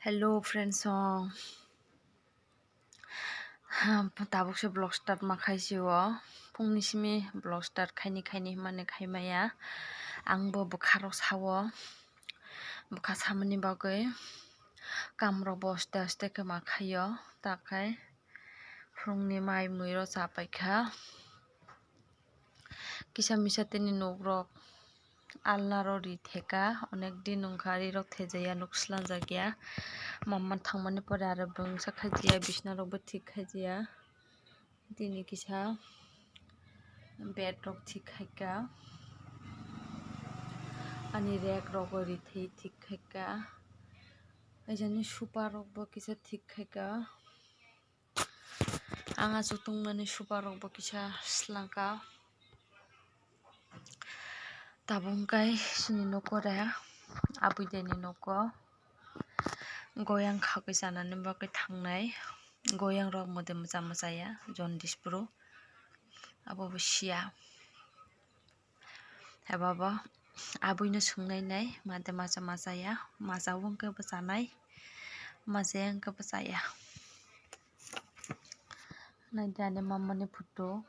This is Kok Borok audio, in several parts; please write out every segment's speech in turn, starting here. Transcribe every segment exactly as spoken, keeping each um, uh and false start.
Hello friends, oh. Tabuk se vlog start ma khai si o. Phungni simi vlog start khaini khaini hwnmani khai maya. Ang bo bwkha rok sa o. Bwkha samani bagwi kam rok bo aste aste khe ma khai o. Ta khai phungni mai mui rok cha pai kha. Kisa misa tini nuk rok alna rok ri theka, onek din wngkha ri rok thejaya, nuk slangjak ya. Mama thangmani pore aro bwngsa khaijaya, bisna rok bo thik khaijaya. Tini kisa bed rok thik khaika, ani rek rok bo ri thai thik khaika, aijani sofa rok bo kisa thik khaika. Ang achuk tongmani sofa rok bo kisa slangka. Tabuk kai chini noko re, abui deni noko goyang khagwi chanani bagwi thangnai. Goyang rok mode mwcha mwcha ya, jaundice phuru abo bo siya. Eba bo abuino swngnai nai, made macha macha ya, macha wngkhe bwchanai, macha wngkhe bwchaya. Naidi ani mama ni photo,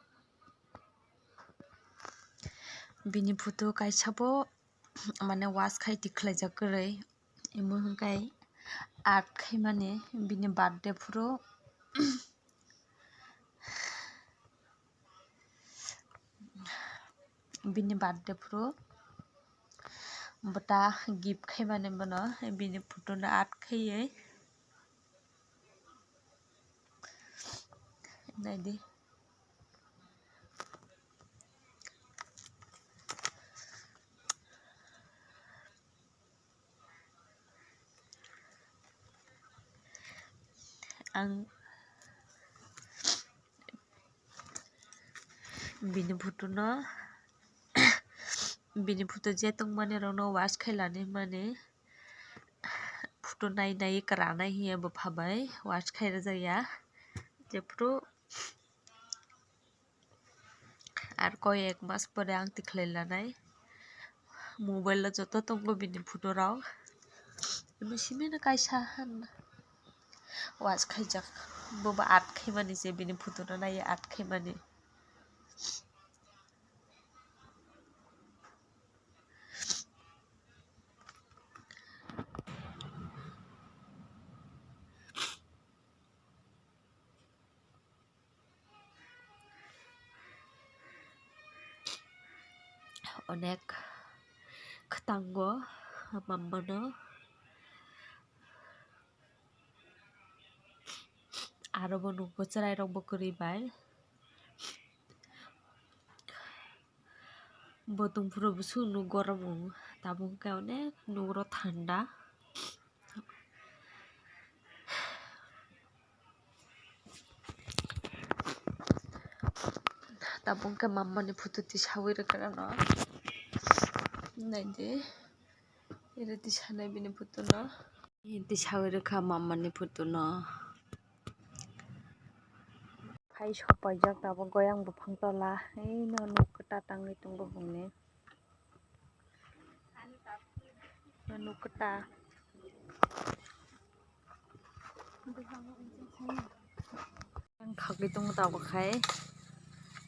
bini photo kaisa bo mane wash khai tikhlaijak kwrwi, imo hwnkhai art khaimani bini birthday phuru. Bini birthday phuru bwta gift khaimani bono bini photo no art khaiwi naidi. Ang bini photo no, bini photo je tongmani rok no wash khai lani mani photo nai nai kwranai hiya bwpha bai wash khai rwjak ya. Jephru Ar koi ek mas pore ang tikhlai lanai. Mobile o joto tongo bini photo rok. Bini simi no kaisa han wash khaijak. Bobo art khaimani se bini photo no naiwi art khaimani. Onek kwtango mama no. Aro bo nukgo chwrairokbo kwrwi bai. Bo tongphuru bwswk nuk gorom wng, tabuk khe onek nuk rw thanda. Tabuk khe mama ni photo tisawi rwkha ano. Naidi, ere tisanai bini photo no. Tisawi rwkha mama ni photo no. Phai sok paijak tabuk goyang buphang tola. Eino nuk kwta tangwi tongo bongni. Nuk kwta. Ang khagwi tongo tabuk khai.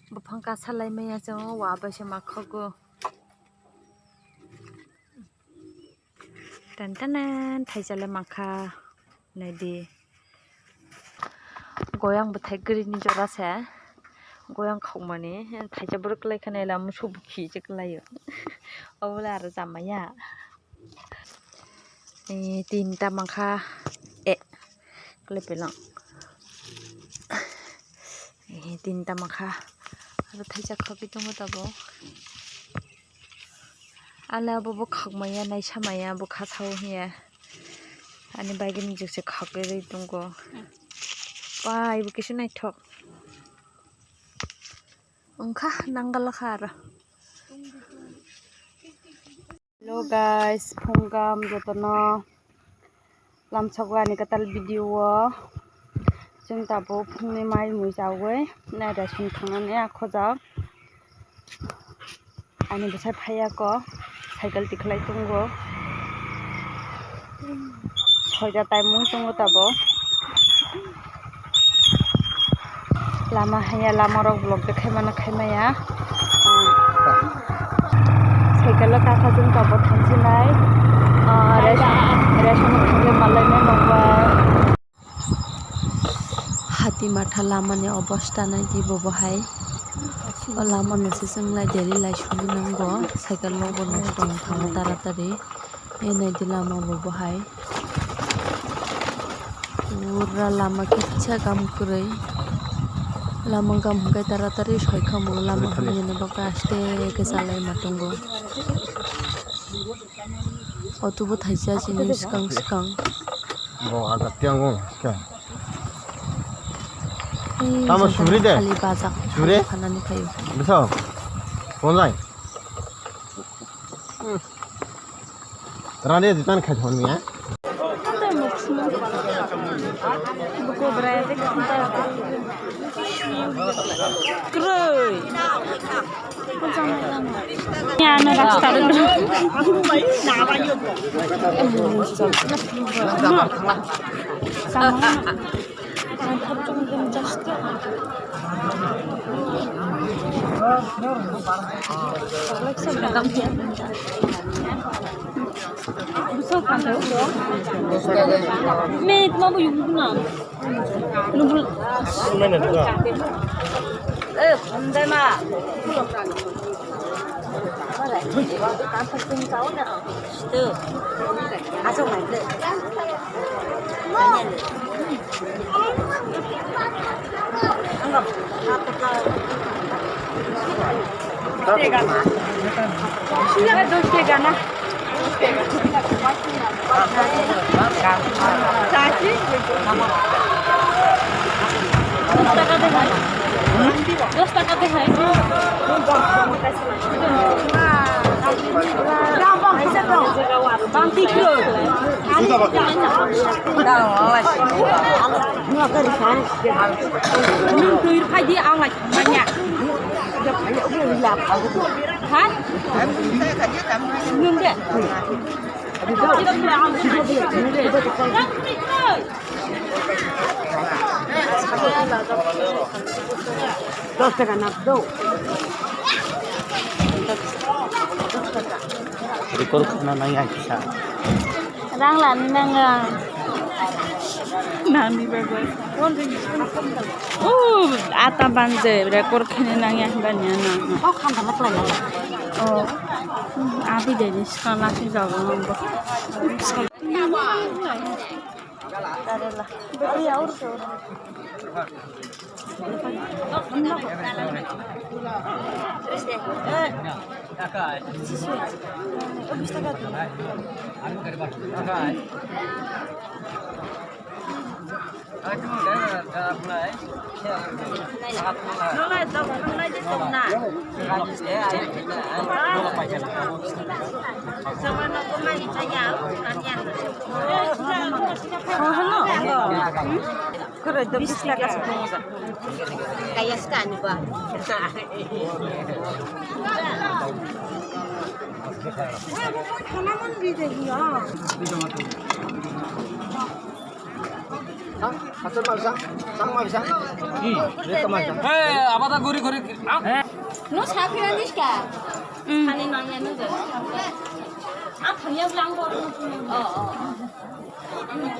Buphang kasa lai maya chwng wa bai se ma khago. Tan tanan thaisa le mankha naidi. Goyang bwthai kwrwini jora se. Goyang khokmani thaisa borok kwlai khe naila musu bukhi se kwlaio. Obo le aro chamaya. Eh, tinta mankha. Eh, kwlai pelang. Eh, tinta mankha. Aro thaisa khogwi tongo tabuk. Ala bo bo khakmaya, naisamaya, bo khasao hiya. Ani bagini jikse khakgwi tongo. Pai bo kisa naithok. Wngkha nangala kha aro. Hello guys, phungam jotono. Lamsok ani kwtal video o chwng tabuk phungni mai mui chawi naida song thangnani a khojak. Ani bwsai phaiya ko cycle tikhlai tongo. Hoja taimung chungo tabok. Lama haya, lama rok vlog de khaimano khaimaya. Cycle o kakha chwng tabok thangsinai. Ah, res-, ration thangwi malainai nokbar. Hati matha lamani obostha naidi bobo hai. O lamano se chwng lai daily lai sogwi nango. Cycle rok bo nosto wng thango taratari. E naidi lama bo bahai. Pura lama kisa gam kwrwi. Lama gam hwnkhe taratari soikhamu lama hamya ni bagwi aste khe chalaima tongo. Auto bo thaisa chini swkang swkang. Bo aga tiango khe. Tamo suri de. Khali bajak. Suri? Phanani phaio. Bisa. Konlai. Rani di tan khai thon ya. Kroi. Ya, no, rasta. Dos taka na do. Record khna nai ai kisa. Rang lani nang ang. Nani baba. Oh, ata bande record khna nang ya bani na. Oh, kham bala klai na. Oh. Abi de ni skala si jago nang bo. Kaya ska ni ba. Hey, abada guri guri. No sakira niska. Ani nanya no. Ah, thanya blang bor. Oh, oh.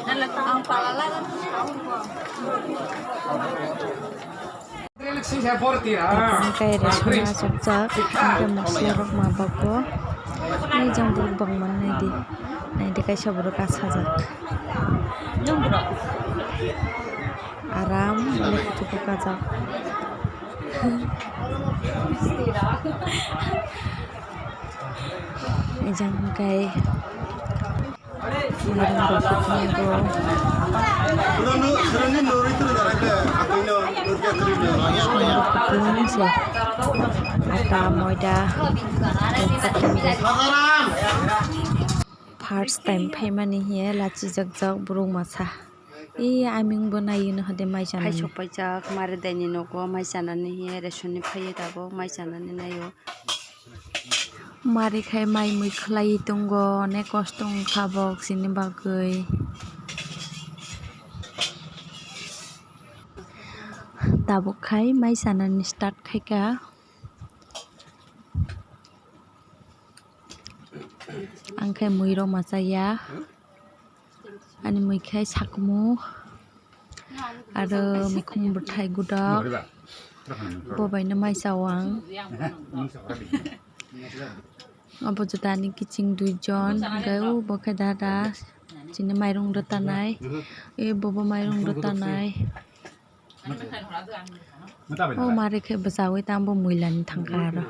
Ang palala. Hingke resuna chopjak, hingke mosola rok ma bago. Ni jang borok bangma naidi, naidi kaisa borok asajak. Aram le kuchugo kajak. Jang hingke. Ata moida. First time phaimani hiye lachijak jak borok masa. E aming bo nai hino hade mai chanai. Hai sok paijak mare daini nogo mai chanani hiye resoni phaiye tabok mai chanani naio. Mari khai mai mui khlai tongo, onek kosto wngkha bok chini bagwi. Tabuk khai mai sanani start khaika. Ang khai mui rok machaya. Ani mui khai sakmu. Aro mikhum bwthai gudak. Bo baino mai chao ang. Obo jotani kiching duijon, hwnkhe o bo khe dada, chini mairung rwtanai, e bobo mairung rwtanai. O mare khe bwchaui tamo muilani thangkha aro.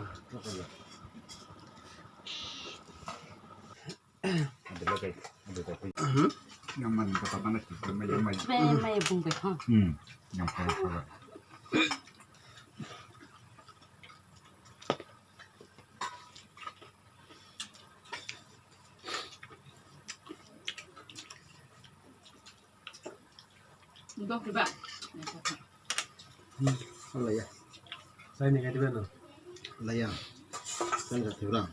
Laya. Sai ni kati bano. Laya. Sai ni kati bano.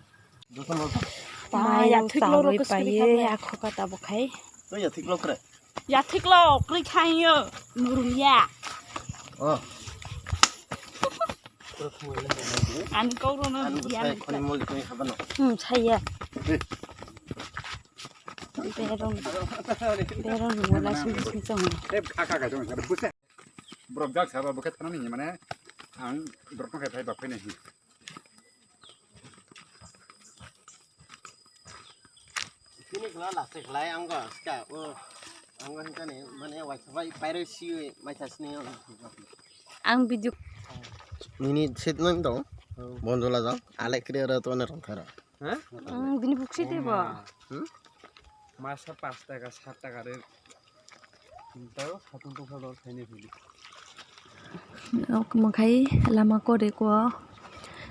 Mayung chawi paiye, akho kata bo khai. Yathiklo kre. Yathiklo kre khayo. Nurum ya. Oh. Ani kau rono. Ani ya. Khoni moli khoni khabano. Hmm, saya. Berong. Berong wala sing sing song. Tep kha kha kha jong. Borok jak saba bwkha thanani hinwi mane ang borokno khe phai bak phai nai hinwi. Chini khwla last khlai ang go ska o ang go hinkani mane waisa bai pairo si mai sa sini ang. Ang video nini set nang dong. Bonjola jang ale kre ro to ne rong thara. Bini buksi de bo. Masa pas taka sat taka re. Tao satung tungkha dol khaini phili. Omo khai lama kore ko.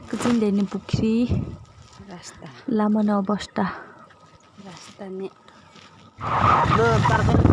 Kuching de ni pukhri. Rasta. Lama no bosta. Rasta ni. No, tar khe